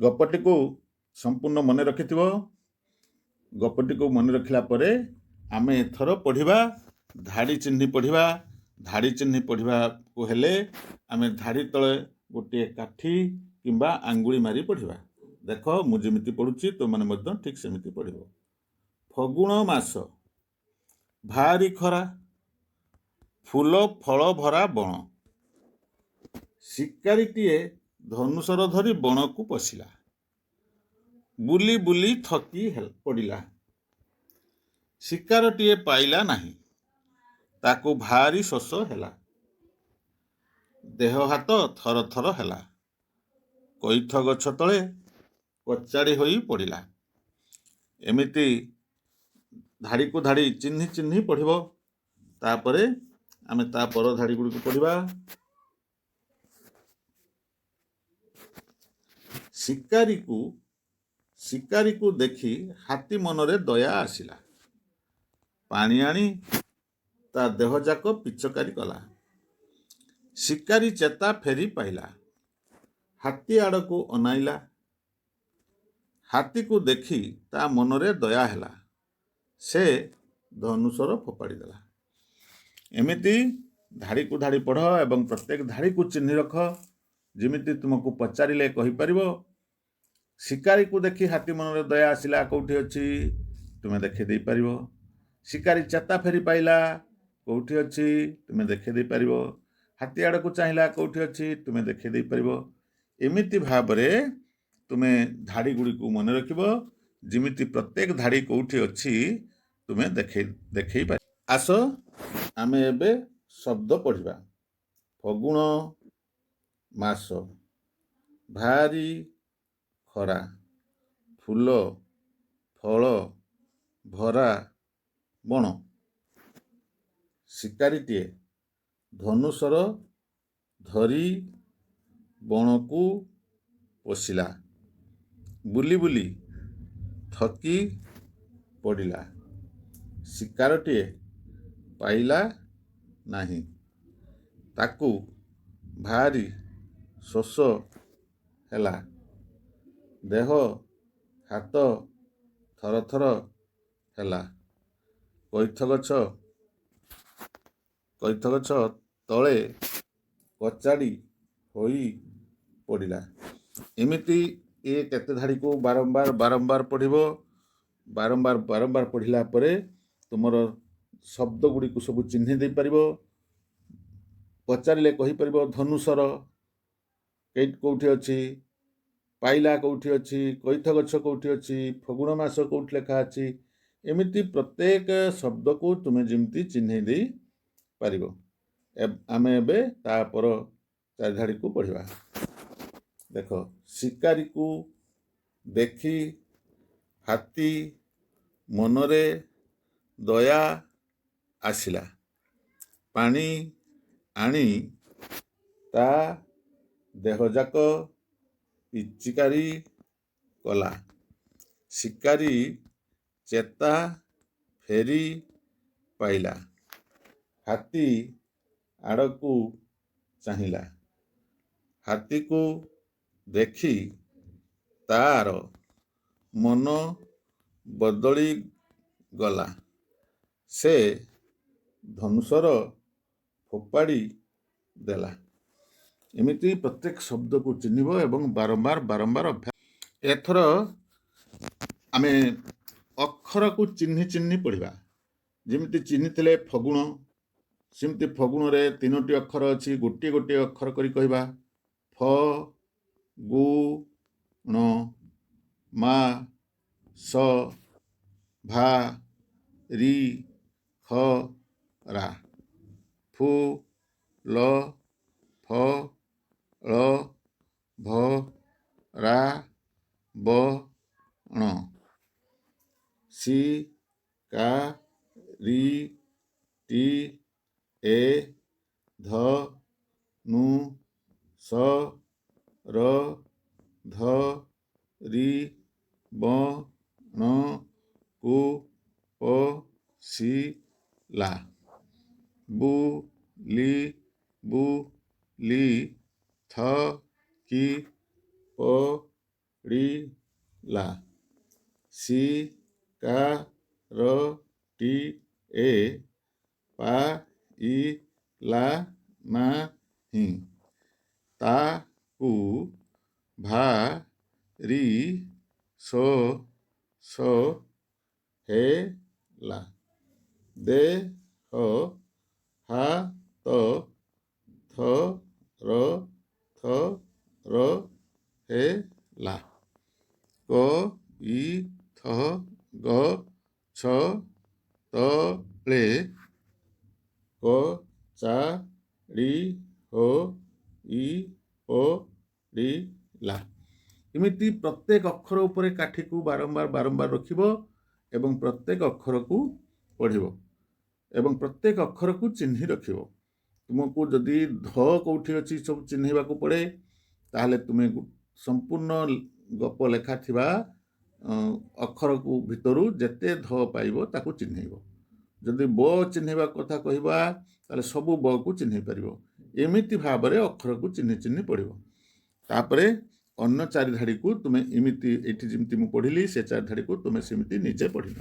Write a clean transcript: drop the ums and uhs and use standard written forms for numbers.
ଗପଟିକୁ ସମ୍ପୂର୍ଣ୍ଣ ମନେ ରଖିଥିବ। ଗପଟିକୁ ମନେ ରଖିଲା ପରେ ଆମେ ଏଥର ପଢ଼ିବା, ଧାଡ଼ି ଚିହ୍ନି ପଢ଼ିବା। ଧାଡ଼ି ଚିହ୍ନି ପଢ଼ିବାକୁ ହେଲେ ଆମେ ଧାଡ଼ି ତଳେ ଗୋଟିଏ କାଠି କିମ୍ବା ଆଙ୍ଗୁଳି ମାରି ପଢ଼ିବା। ଦେଖ, ମୁଁ ଯେମିତି ପଢ଼ୁଛି, ତୁମେମାନେ ମଧ୍ୟ ଠିକ୍ ସେମିତି ପଢ଼ିବ। ଫଗୁଣ ମାସ, ଭାରି ଖରା, ଫୁଲ ଫଳ ଭରା ବଣ। ଶିକାରୀଟିଏ ଧନୁଶର ଧରି ବଣକୁ ପଶିଲା। ବୁଲି ବୁଲି ଥକି ପଡ଼ିଲା। ଶିକାରଟିଏ ପାଇଲା ନାହିଁ। ତାକୁ ଭାରି ଶୋଷ ହେଲା। ଦେହ ହାତ ଥର ଥର ହେଲା। କଇଥ ଗଛ ତଳେ କଚାଡ଼ି ହୋଇ ପଡ଼ିଲା। ଏମିତି ଧାଡ଼ିକୁ ଧାଡ଼ି ଚିହ୍ନି ଚିହ୍ନି ପଢ଼ିବ। ତାପରେ ଆମେ ତା ପର ଧାଡ଼ି ଗୁଡ଼ିକୁ ପଢ଼ିବା। ଶିକାରୀକୁ ଦେଖି ହାତୀ ମନରେ ଦୟା ଆସିଲା। ପାଣି ଆଣି ତା ଦେହଯାକ ପିଚକାରୀ କଲା। ଶିକାରୀ ଚେତା ଫେରି ପାଇଲା। ହାତୀ ଆଡ଼କୁ ଅନାଇଲା। ହାତୀକୁ ଦେଖି ତା ମନରେ ଦୟା ହେଲା। ସେ ଧନୁଶର ଫୋପାଡ଼ି ଦେଲା। ଏମିତି ଧାଡ଼ିକୁ ଧାଡ଼ି ପଢ଼ ଏବଂ ପ୍ରତ୍ୟେକ ଧାଡ଼ିକୁ ଚିହ୍ନି ରଖ, ଯେମିତି ତୁମକୁ ପଚାରିଲେ କହିପାରିବ। ଶିକାରୀକୁ ଦେଖି ହାତୀ ମନରେ ଦୟା ଆସିଲା କେଉଁଠି ଅଛି, ତୁମେ ଦେଖେଇ ଦେଇପାରିବ। ଶିକାରୀ ଚେତା ଫେରି ପାଇଲା କେଉଁଠି ଅଛି, ତୁମେ ଦେଖେଇ ଦେଇପାରିବ। ହାତୀ ଆଡ଼କୁ ଚାହିଁଲା କେଉଁଠି ଅଛି, ତୁମେ ଦେଖେଇ ଦେଇପାରିବ। ଏମିତି ଭାବରେ ତୁମେ ଧାଡ଼ି ଗୁଡ଼ିକୁ ମନେ ରଖିବ, ଯେମିତି ପ୍ରତ୍ୟେକ ଧାଡ଼ି କେଉଁଠି ଅଛି ତୁମେ ଦେଖେଇ ପାରିବ। ଆସ, ଆମେ ଏବେ ଶବ୍ଦ ପଢ଼ିବା। ଫଗୁଣ ମାସ, ଭାରି ଖରା, ଫୁଲ ଫଳ ଭରା ବଣ, ଶିକାରୀଟିଏ ଧନୁଶର ଧରି ବଣକୁ ପଶିଲା, ବୁଲି ବୁଲି ଥକି ପଡ଼ିଲା, ଶିକାରଟିଏ ପାଇଲା ନାହିଁ, ତାକୁ ଭାରି ଶୋଷ ହେଲା, ଦେହ ହାତ ଥରଥର ହେଲା, କଇଥ ଗଛ ତଳେ କଚାଡ଼ି ହୋଇ ପଡ଼ିଲା। ଏମିତି ଏ କେତେ ଧାଡ଼ିକୁ ବାରମ୍ବାର ବାରମ୍ବାର ପଢ଼ିବ। ବାରମ୍ବାର ବାରମ୍ବାର ପଢ଼ିଲା ପରେ ତୁମର ଶବ୍ଦ ଗୁଡ଼ିକୁ ସବୁ ଚିହ୍ନି ଦେଇପାରିବ। ପଚାରିଲେ କହିପାରିବ, ଧନୁଶର କେଉଁଠି ଅଛି, ପାଇଲା କେଉଁଠି ଅଛି, କଇଥ ଗଛ କେଉଁଠି ଅଛି, ଫଗୁଣ ମାସ କେଉଁଠି ଲେଖା ଅଛି। ଏମିତି ପ୍ରତ୍ୟେକ ଶବ୍ଦକୁ ତୁମେ ଯେମିତି ଚିହ୍ନେଇ ଦେଇ ପାରିବ। ଆମେ ଏବେ ତାପର ଚାରି ଧାଡ଼ିକୁ ପଢ଼ିବା। ଦେଖ, ଶିକାରୀକୁ ଦେଖି ହାତୀ ମନରେ ଦୟା ଆସିଲା। ପାଣି ଆଣି ତା ଦେହଯାକ ପିଚିକାରି କଲା। ଶିକାରୀ ଚେତା ଫେରି ପାଇଲା। ହାତୀ ଆଡ଼କୁ ଚାହିଁଲା। ହାତୀକୁ ଦେଖି ତାର ମନ ବଦଳିଗଲା। ସେ ଧନୁଶର ଫୋପାଡ଼ି ଦେଲା। ଏମିତି ପ୍ରତ୍ୟେକ ଶବ୍ଦକୁ ଚିହ୍ନିବ ଏବଂ ବାରମ୍ବାର ବାରମ୍ବାର ଅଭ୍ୟାସ। ଏଥର ଆମେ ଅକ୍ଷରକୁ ଚିହ୍ନି ଚିହ୍ନି ପଢ଼ିବା। ଯେମିତି ଚିହ୍ନିଥିଲେ ଫଗୁଣ, ସେମିତି ଫଗୁଣରେ ତିନୋଟି ଅକ୍ଷର ଅଛି। ଗୋଟିଏ ଗୋଟିଏ ଅକ୍ଷର କରି କହିବା। ଫ ଗୁ ଣ, ମା ସ, ଭା ରି ଖ ରା, ଫୁ ଲ ଫ ଳ ଭ ରା ବ ଣ, ସି କା ରି ଟି ଏ ଧ ନୁ ସ ର ଧ ରି ବ ଣ କୁ ପ ସି ଲା, ବୁ ଲି ବୁ ଲି ଥ କି ପ ଡ଼ି ଲା। ସି କା ର ଟି ଏ ପା ଇ ଲା ନାହିଁ, ତାକୁ ଭାରି ଶୋଷ ହେଲା। ଦେହ ହାତ ଥର ଥର ହେଲା। କ ଇ ଥ ଗଛ ତଳେ କଚାଡ଼ି ହୋଇ ପଡ଼ିଲା। ଏମିତି ପ୍ରତ୍ୟେକ ଅକ୍ଷର ଉପରେ କାଠିକୁ ବାରମ୍ବାର ବାରମ୍ବାର ରଖିବ ଏବଂ ପ୍ରତ୍ୟେକ ଅକ୍ଷରକୁ ପଢ଼ିବ ଏବଂ ପ୍ରତ୍ୟେକ ଅକ୍ଷରକୁ ଚିହ୍ନି ରଖିବ। ତୁମକୁ ଯଦି ଧ କେଉଁଠି ଅଛି ସବୁ ଚିହ୍ନିବାକୁ ପଡ଼େ, ତାହେଲେ ତୁମେ ସମ୍ପୂର୍ଣ୍ଣ ଗପ ଲେଖା ଥିବା ଅକ୍ଷରକୁ ଭିତରୁ ଯେତେ ଧ ପାଇବ ତାକୁ ଚିହ୍ନେଇବ। ଯଦି ବ ଚିହ୍ନେଇବା କଥା କହିବା, ତାହେଲେ ସବୁ ବକୁ ଚିହ୍ନେଇ ପାରିବ। ଏମିତି ଭାବରେ ଅକ୍ଷରକୁ ଚିହ୍ନି ଚିହ୍ନି ପଢ଼ିବ। ତାପରେ ଅନ୍ୟ ଚାରି ଧାଡ଼ିକୁ ତୁମେ ଏମିତି, ଏଇଠି ଯେମିତି ମୁଁ ପଢ଼ିଲି, ସେ ଚାରି ଧାଡ଼ିକୁ ତୁମେ ସେମିତି ନିଜେ ପଢ଼ିବ।